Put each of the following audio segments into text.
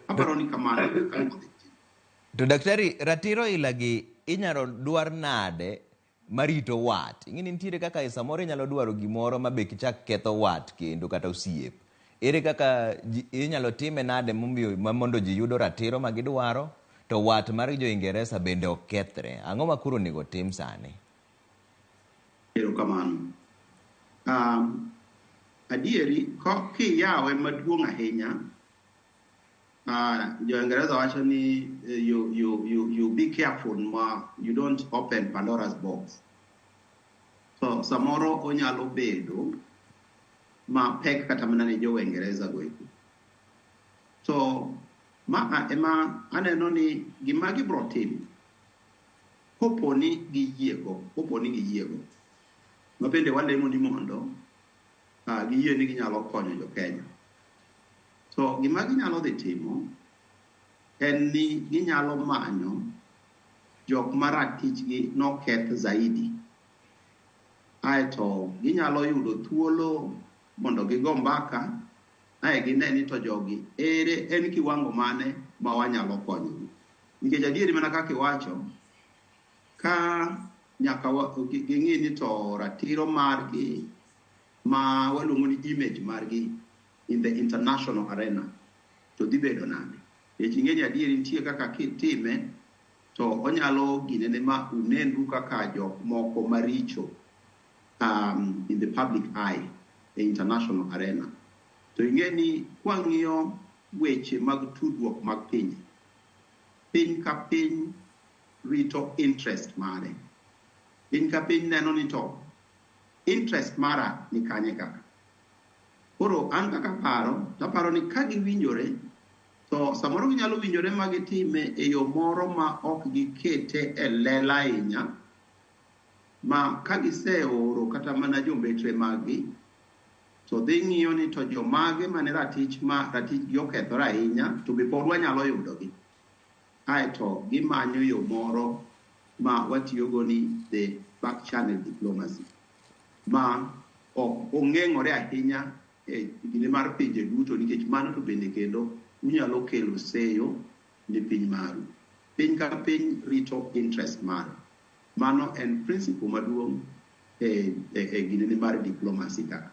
Aparo ni kamano e kaka odhi timo. To daktari, ratiro ilagi inyalo dwar nade marito wat? Ing'e ni nitiere kaka samoro inyalo dwaro gimoro ma be kichak ketho wat kendo kata osiep. Ere kaka inyalo time nade momiyo mondo ji yudo ratiro ma gidwaro to wat mar jo Ingeresa bende ok kethre? Ang'o ma koro onego tim sani? Erokamano. Adieri, kiyawe maduong' ahinya, jo Ingereza wacho ni you be careful ma you don't open Pandora's box. So samoro onyalo bedo ma pek kata mana ne jo Uingereza go eko. So ma ema aneno ni gima gibro timo kopo ni giyiego, ma bende walemo ni mondo giyie ni ginyalo konyo jo Kenya. So gima ginyalo dhi timo en ni ginyalo manyo jok ma ratichgi noketh zaidi. Aeto ginyalo yudo thuolo mondo gigo mbaka, ae gine ni to jogi ere en kiwango mane ma wanyalo konyogi. Nikech adieri mana kaka iwacho, ka nyaka ging'i ni to ratiro margi ma waluongo ni image margi in the international arena to dhi bedo nade. Nikech ing'e ni adieri nitie kaka kitime to onyalo ginene ma unenru kaka jok moko maricho in the public eye e international arena. To ing'e ni kwang'iyo weche mag tudruok mag pinje, piny ka piny rito interest mare. Piny ka piny neno ni to interest mara ni kanye kaka. Koro an kaka paro, taparo ni ka giwinjore, to samoro ginyalo winjore ma gitime e yo moro ma ok gikete e lela ahinya, ma ka giseoro kata mana jombetre maggi, to dhi ng'iyo ni to jomage mane ratich ma ratichgi okethore ahinya, to be pod wanyalo yudogi. Aeto gimanyo yo moro ma watiyogo ni the back channel diplomacy, ma ok ong'eng'ore ahinya e kinde mar pinje duto, nikech mano to bende kendo unyalo kelo seyo ne piny maru. Piny ka piny rito interest mare. Mano en principle maduong' e ginene mar diplomacy kaka.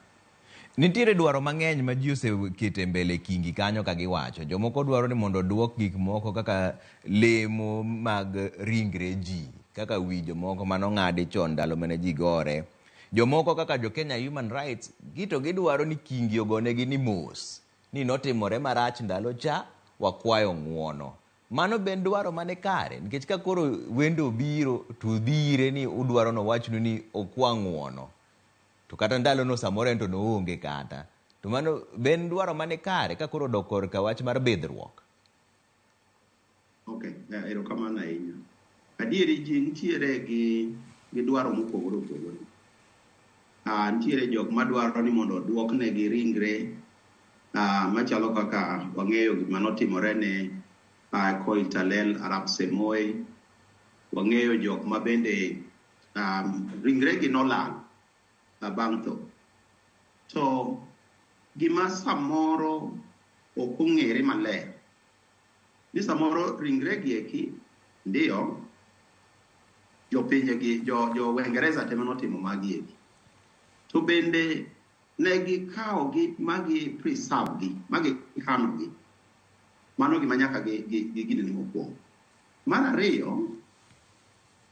Nitiere dwaro mang'eny ma ji oseketo e mbele Kingi kanyo ka giwacho. Jomoko dwaro ni mondo oduok gik moko kaka lemo mag ringre ji, kaka wi jomoko manong'adi chon ndalo mane ji gore. Jomoko kaka jo Kenya Human Rights, gito gidwaro ni Kingi ogonegi ni mos, ni notimore marach ndalo cha, wakwayo ng'uono. Mano ben dwaro mane kare, nikech ka koro wendo obiro to udhire ni udwaro nowachnu ni okwa ng'uono. To kata ndalo no samoro en to noonge kata. To mano ben dwaro mane kare ka koro odok korka wach mar bidhruok. Okay, erokamano ahinya. Adieri ji nitiere gi dwaro mopogore opogore. Nitiere jok madwaro ni mondo oduoknegi ringre machalo kaka wang'eyo gima notimore ne Koitalel Arap Samoei. Wang'eyo jok ma bende ringregi nolal bang' tho. To gima samoro ok ong'ere maler ni samoro ringregi eki ndiyo jopinjegi jo Uingereza tema notimo magi eki. To bende ne gikawogi ma gi preserve gi, ma gikano gi. Mano gima nyaka gi ginene mokwongo. Mar ariyo,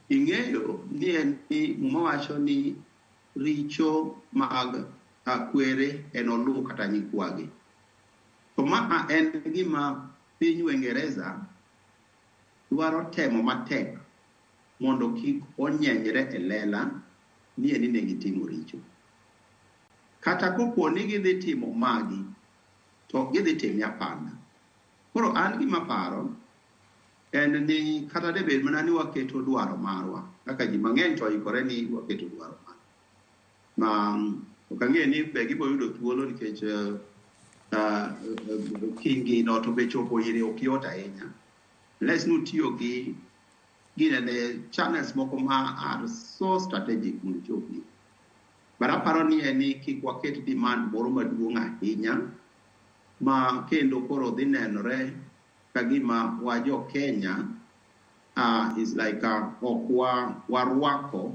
ing'eyo ni en ni Muma wacho ni richo mag kwere en oluw kata nyikwagi. To ma en gima piny Uingereza dwaro temo matek mondo kik onyenyre e lela ni en ni ne gitimo richo. Kata kopo ni gidhi timo magi, to gidhi time apanda. Koro an gima paro en ni kata de bed mana ni waketo dwaro marwa, kaka ji mang'eny to oikore ni waketo dwaro marwa. Ma ok ang'e ni be gibo yudo thuolo nikech Kingi no to be chopo ire ok yot ahinya. Unless nutiyo gi ginene channels moko ma are so strategic mondo ichopie. But aparo ni en ni kik waket demand moro maduong' ahinya Ma kendo koro dhi nenore ka gima wa jo Kenya is like ok warwako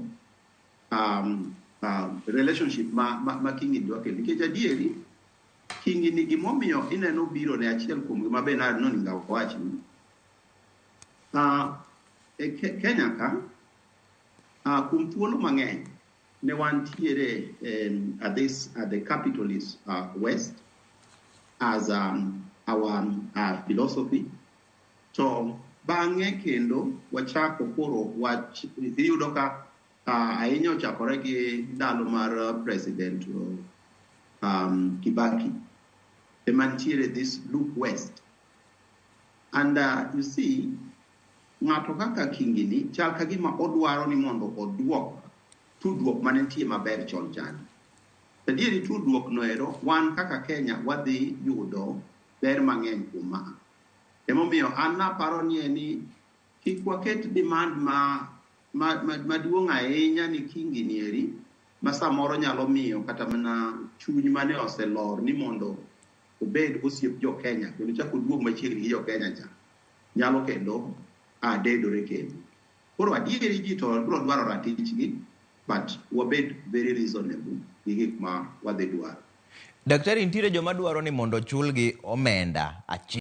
relationship ma Kingi dwa kelo. Nikech adieri, Kingi ni gimomiyo ineno biro ne achiel kuom gima be nonego awachni. E Kenya ka, kuom thuolo mang'eny, ne wantiere at the capitalist West as our philosophy. To bang'e kendo wachako koro wach, iyudo ka ahinya ochakore gi ndalo mar President Kibaki. Ema nitiere this look west. And you see, ng'ato kaka Kingi ni chal ka gima odwaro ni mondo oduok tudruok mane nitie maber chon chande. Adieri tudruok no ero, wan kaka Kenya wadhi yudo ber mang'eny kuom ma. Emomiyo an naparo ni en ni kik waket demand maduong' ahinya ni Kingi ni eri, ma samoro nyalo miyo kata mana chuny mane oselor ni mondo obed osiep jo Kenya kendo chak oduog machiegni gi jo Kenya cha nyalo kendo dedore kendo. Koro adieri ji to biro dwaro ratichgi, but wabed very reasonable gi gik ma wadhi dwaro. Daktari, nitiere joma dwaro ni mondo ochulgi omenda achiel.